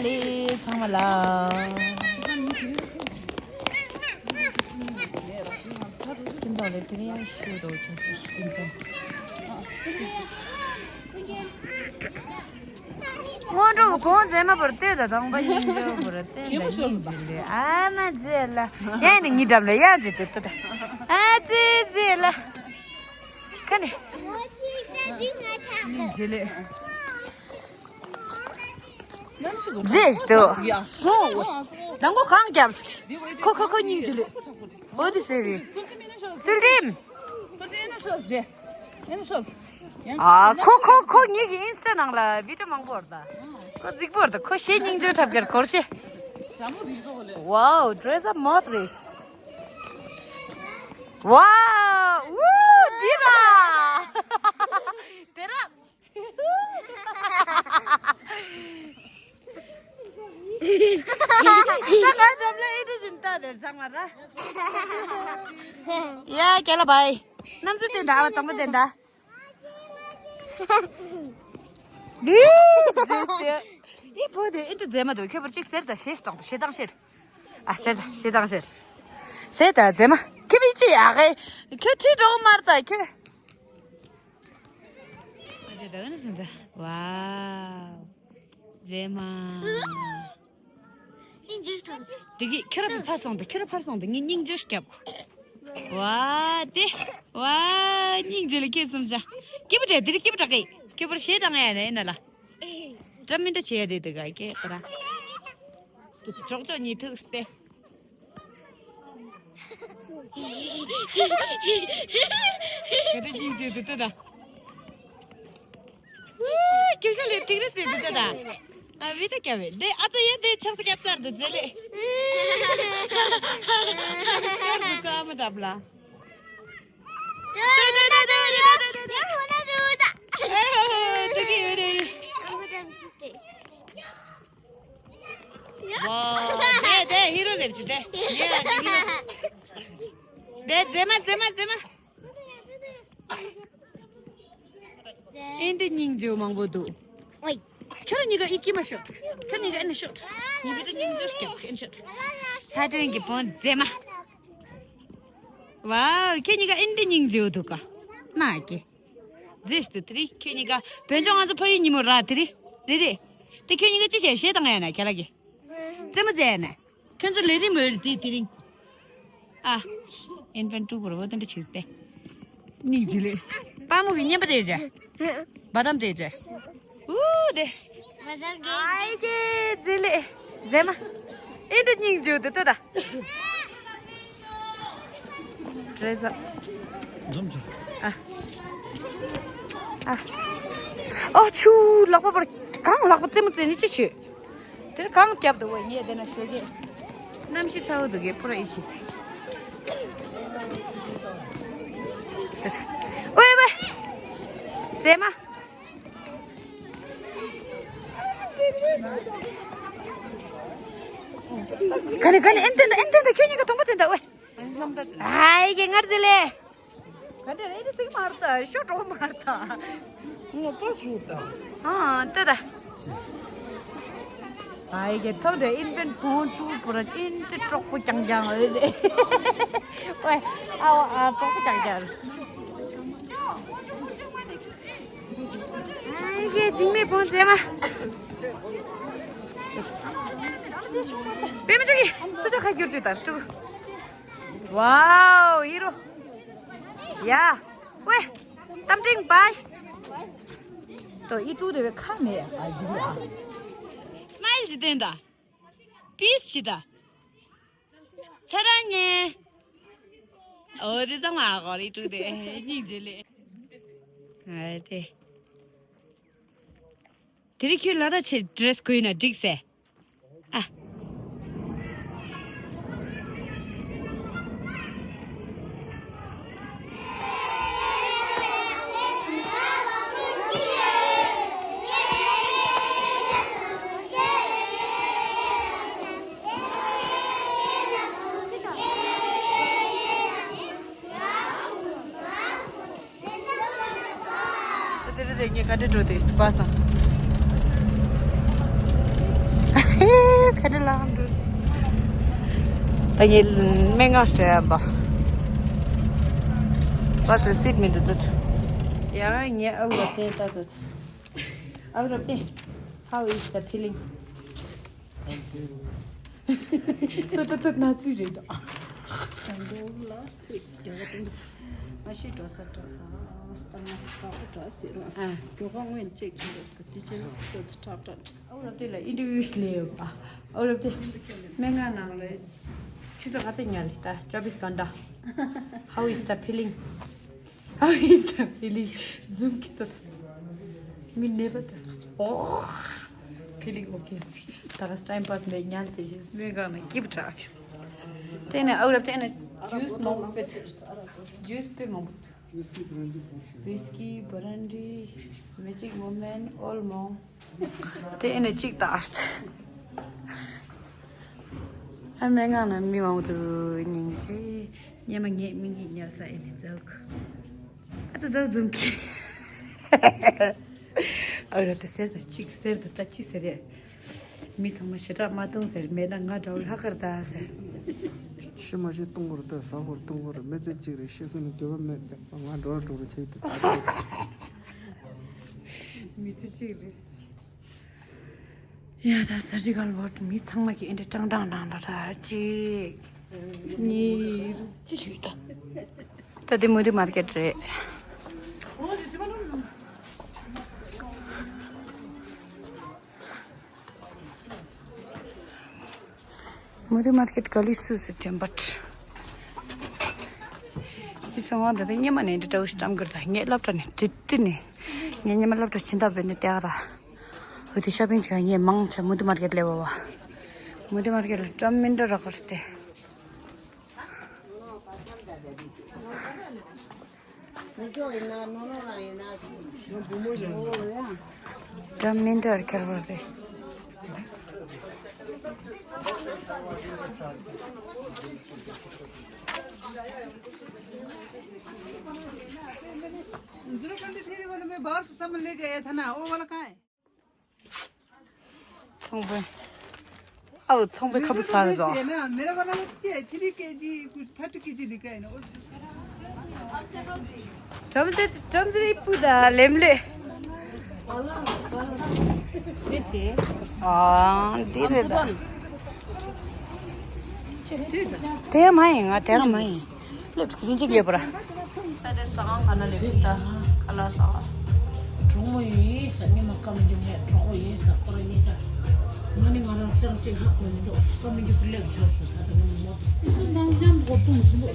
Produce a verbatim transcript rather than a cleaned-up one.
ལེ་ཚང་མ་ལ། ཁྱིམ་བདག་ལས་དེ་ཡང་ཤུ་རོ་ཆུང་ཆུང་ཨིན་པ། སྔོན་འགྲོ་གི་བོང་མཛེས་མ་བོར་ལྟོས་དང་དང་པ་ཡིན་འཇོག་བོར་ལྟོས་དང་ཉིན་འཛིན་ལེ་ཨ་མ་མཛེས་ལ་ཡང་ནི་ཉི་འགྲམ་ལ་ཡང་མཛེས་ཏེ་ལྟོས་དང་ཨ་ཙི་མཛེས་ལ་ཁ་ནི་ཉིན་མཛེས་ལེ། མཛེས་ཏོ། དང་པོ་གང་རྒྱབ། ཁོ་ཁོ་ཁོ་སྙིང་རྗེ་ལེ། འོ་དེ་ཟེར་རེད། ཚུལ་ཁྲིམས། ཨ་ཁོ་ཁོ་ཁོ་ངེད་ཀྱི་ཨིན་སི་ཊ་ནང་ལ་བི་ཌི་ཡོ་མང་པོ་ཡོད་ད། ཁོ་རྫིག་པོ་ཡོད་ད་ཁོ་ཤེས་སྙིང་རྗེ་འཁྲབ་ཀྱར་གོར་ཤེས། Wow, dress up མོད་རེད། Wow, འདི་ར། དེ་ར། ད་ང་འགྲམ་ལ་ཨེ་འདྲ་བཞིན་ལྟ་དེར་ཚང་མ་ར། ཡ་རྒྱལ་ལ་བའི། གནམ་ས་དེ་འདྲ་བ་དང་པོ་དེ་འདྲ། ལུས་ཟེར་ཏེ། ཨི་བོ་དེ་ཨེ་འདྲ་མཛེས་མ་འདུག་ཁྱོད་པར་གཅིག་ཟེར་ད་ཞེས་གཏོང་དུ་ཞེ་སྡང་ཤེར། ཨ་ཟེར་ད་ཞེ་སྡང་ཤེར། ཟེར་ད་མཛེས་མ་ཁྱོད་པའི་ཅི་ཡག་གི་ཁྱོད་ཁྲིད་འགྲོ་མར་ད་ཁྱོད། ཨ་དེ་ད་ནི་ཟིན་ད། Wow. མཛེས་མ། སྙིང་རྗེ་ཐོབ། དེ་གི་ཁྱོད་ར་ཕར་སོང་དང་ཁྱོད་ར་ཕར་སོང་དང་ངས་སྙིང་རྗེ་སྐྱབས། ཝ་དེ། ཝ་སྙིང་རྗེ་ལ་ཁྱེད་གསུམ་ཆ། སྐྱིད་པོ་དྲག་དེ་རིགས་སྐྱིད་པོ་དྲག་གི་ཁྱོད་པར་ཞེ་དྲག་ཡ་ནས་ན་ལ། འདྲ་མི་འདྲ་བྱེད་ཡ་དེ་དེ་ག་ཁྱེད་ར། ཅོག་ཅོག་གཉིས་ཐུག་སྟེ། ག་དེ་སྙིང་རྗེ་དེ་ལྟ་ད། ཁྱོད་ཤ་ལས་ཏིག་རེ་ཟེར་དེ་ལྟ་ད། ཨ་བི་ད་སྐྱ་བེ་དེ་ཨ་ཙོ་ཡེ་དེ་ཆགས་སྐྱབས་ཚར་དུ་ཛེ་ལེ། ཤར་དུ་ཀ་མ་བཏབ་ལ། ཏུ་ཀི་ཡོད་རེད། ཝའོ། དེ་དེ་ཧི་རོ་ལེབ་ཅི་དེ། ཡ་དེ་ཧི་རོ། དེ་མཛེས་མ་མཛེས་མ་མཛེས་མ། ཨེ་འདི་སྙིང་རྗེ་མང་པོ་འདུག་ཨོའི། ཁྱོད་གཉིས་ཀ་ཨི་ཀི་མ་ཤོག་ཁྱོད་གཉིས་ཀ་ཨེ་ན་ཤོག་ངས་བི་ཏི་སྙིང་རྗེ་སྐྱབས་ཁན་ཤོག་ལྷ་སྒྲོན་གྱི་བོན་མཛེས་མ། ཝའོ། ཁྱོད་གཉིས་ཀ་ཨེ་འདི་སྙིང་རྗེ་འདུག་ག་ན་ཀི། ཟེར་ཞིག་ཏུ་དེ་རིང་ཁྱོད་གཉིས་ཀ་བོད་ལྗོངས་ང་ཚོ་ཕ་ཡུལ་ཉིན་མོ་ར་དེ་རིང་རེད་རེད། དེ་ཁྱོད་གཉིས་ཀ་ཅི་བྱས་གཞས་བཏང་ཡ་ན་ཁྱེད་ལ་གི། རྩེད་མོ་རྩེ་ཡ་ན། ཁྱོད་ཚོ་ལས་རིམ་འོལ་དེ་དེ་རིང་། ཨ། ཨིན་ཕན་ཊུ་པོ་ར་བོ་དེ་འདྲ་བྱེད་དེ། སྙིང་རྗེ་ལེ། པ་མོ་གི་བརྙན་པ་དེ་རེད། བ་དམ་དེ་རེད། ཨུ་དེ། ཨའི་ཀེ་རྗེ་ལེ། མཛེས་མ། ཨེ་འདྲ་སྙིང་རྗེ་འདུག་ལྟོས་ད། Dress up. ཨ། ཨ། ཨོ་ཆུ་ལག་པ་པར་གང་ལག་པ་རྩེད་མོ་རྩེ་ནི་ཅི་བྱོས། དེར་གང་བརྒྱབ་འདུག་བས་ངས་དེ་ན་ཞོགས་ཀས། གནམ་གཤིས་ཚ་བོ་འདུག་གས་ཕུ་ར་ཨི་ཤི། ཝེ་ཝེ། མཛེས་མ། ག་ནས་ག་ནས་ཨེན་ཏན་ད་ཨེན་ཏན་ད་ཁྱོད་གཉིས་ཀ་དང་པོ་དེ་འདྲ་ཝེ། ཨའི་ཀེ་ངར་དེ་ལེ། ག་འདྲ་རེད་ཅིག་མར་ལྟ་ཤོ་གྲོགས་མར་ལྟ། ངོ་པ་ཤོ་ལྟ། ཨ་ལྟོས་ད། ཨའི་ཀེ་ཐོབ་འདྲ་ཨིན་པན་བོང་ཏུ་པུ་ར་ཨིན་ཏི་གྲོགས་པོ་རྐྱང་རྐྱང་ཨོ་ལེ། ཝེ་ཨ་ཝ་ཨ་གྲོགས་པོ་རྐྱང་རྐྱང་། ཨའི་ཀེ་འཇིགས་མེད་བོང་མཛེས་མ། པད་མ་ཅིག་གིས་སུ་ཅག་ཁ་བསྒྱུར་བཅུག་ད་སྤྲུག་ཝའོ་ཧི་རོ། ཡ། ཝེ། གཏམ་འཕྲིན་བའི། ཏོ་ཨི་ཀྲུ་དེ་བའི་ཁ་མེད་ཨ་ཡི་རི་ཨ། སྨའིལ་ཇི་བསྟན་ད། པིས་ཇི་ད། ཚེ་རང་ངེ། ཨོ་དེ་ཚང་མ་ཨ་གོ་རི་ཀྲུ་དེ་སྙིང་རྗེ་ལེ། ཨ་དེ། དེ་རིང་ཁྱོད་ལ་དྭགས་ཆེ་ཌི་རེ་སི་གོན་ན་འགྲིག་སེ། ཨ། དེ་རེད་དེ་ངས་ག་འདྲ་འགྲོ་དེ་སྤ་སྟངས། ཁ་ཏི་ལ་འགྲོ། ད་ངས་སྨན་ཁང་སྤྲད་ཡ་པ། བ་སུ་སིད་མི་འདུག་ཚུད། ཡ་ངས་ཨ་བུ་བསྟན་ད་ཚུད། ཨ་བུ་བསྟན། How is the feeling? ཏུ་ཏུ་ཏུ་ན་ཚུད་རེད་དོ། ཨ་འགྲོ་ལ་ཚུད་རྒྱ་གར་སྟེང་དུ། ང་ཤི་འགྲོ་ས་འགྲོ་ས་སྟ་ང་འགྲོ་འགྲོ་ཟེར་རོ། ཨ་འགྲོ་ག་སྔོན་ཅེག་བྱེད་དགོས་སྐད་དེ་ཅེ་ཁོ་ཚོ་ཁྲག་ཁྲག་ཨ་བུ་རབ་དེ་ལ་ཨིན་ཊར་བིའུ་ཞིག་ལས་ཡོད་པ། ཨ་བུ་རབ་དེ་སྨན་ཁང་ནང་ལ་ཆུ་ཚོད་ག་ཚོད་ཉལ་ལེ་ད་ཅོ་བིས་གྷན་ཊ། How is the feeling? How is the feeling? ཛུམ་གི་ཏོ། མི་ནེ་བར་ད། ཨོ། Feeling okay. ད་ག་ཊའིམ་པཱས་མེད་ཉལ་དེ་བཞིན་སྨན་ཁང་ནང་སྐྱིད་པོ་དྲགས། དེ་ནས་ཨ་བུ་རབ་དེ་ནས་ཇུས་མང་པོ་སྤེལ། ཇུས་དཔེ་མང་པོ་འདུག Whiskey, brandy, vodka. Whiskey, brandy, Magic Moment, all མང་། དེ་ཨེ་ནས་གཅིག་ད། ཨ་སྨན་ཁང་ནང་མི་མང་པོ་འདུག་སྙིང་རྗེ། སྙེ་མ་ངས་མི་གཉིས་ཉལ་ས་ཨེ་ནས་འཛུགས། ཨ་ཙི་འཛུགས་འཛུགས་ཀྱི། ཨ་ར་དེ་ཟེར་ད་གཅིག་ཟེར་ད་ད་ཅི་ཟེར་ཡ། མི་ཚང་མ་ཞེ་དྲག་མ་གཏོང་ཟེར་མེད་ན་ང་འདྲ་བོ་ལྷག་གར་ད་ཟེར། ཤི་མ་ཤི་གཏོང་བར་ད་ཟ་བར་གཏོང་བར་མི་ཚེ་གཅིག་རེད། ཤི་སོང་ན་འགྱོད་པ་མེད་ཀྱང་ང་འགྲོ་ར་འགྲོ་ར་བྱེད་དུ། མི་ཚེ་གཅིག་རེད། ཡ་ད་སར་ཇི་ཀལ་ཝོརཌ་མི་ཚང་མ་གི་ཨེ་འདྲ་ཀྲང་ཀྲང་ནང་ལ་ར་གཅིག་གཉིས་ཅི་ཞུས་ད། ད་དེ་མུ་ཏི་མར་ཀེཊ་རེད། མུ་ཏི་མར་ཀེཊ་ག་ལི་སུ་སུ་དྲན་པ། དེ་ཚོ་ང་ད་ལྟ་སྔོན་མ་ནས་འདི་འདྲ་བོ་ཞིག་བཀྲམ་གི་རེད། ད་ངས་སློབ་གྲྭ་ནས་དེ་དེ་ནས་ངས་སྔོན་མ་སློབ་གྲྭ་ཕྱིན་སྟབས་བས་ནས་བལྟས་ར། འོ་དེ་ཤོ་པིང་བྱས་ངས་མང་ཆེ་མུ་ཏི་མར་ཀེཊ་སླེབས་པ་བ། མུ་ཏི་མར་ཀེཊ་ལ་བཀྲམ་མི་འདྲ་རག་གི་རེད་དེ། འདྲ་མི་འདྲ་ཁྱེར་བ་རེད། ཚོང་དཔོན། ཨའོ་ཚོང་དཔོན་ཁ་བུ་ས་རེད་ཟོ། मेरा वाला बच्चे है, three KG, कुछ thirty KG लिखा है ना। Trump Trump इप्पु दा लेमले। ཨ་འདི་རེད་ད། དེ་མ་ཡིན་ང་དེ་རང་མ་ཡིན། སླེབས་ཀྱི་རིན་གཅིག་ཡོད་པ་ར། ད་དེ་ཟ་ཁང་ག་ན་སླེབས་ཀྱི་ད་ཁ་ལག་ཟ་ཁང་། གྲོགས་མོ་ཡིན་ས་ཉི་མ་ཀ་མི་འཇུག་ངས་གྲོགས་པོ་ཡིན་ས་ཁོ་ར་གཉིས་ཆ། ང་ནི་ང་རང་ཅང་གཅིག་ཧ་གོ་མི་འདུག་ཀ་མི་འཇུག་སླེབས་ཆོག་ས་ད་ད་ང་མི་མོ། ནང་མཉམ་སྒོ་ཕུང་ཆེན་པོ།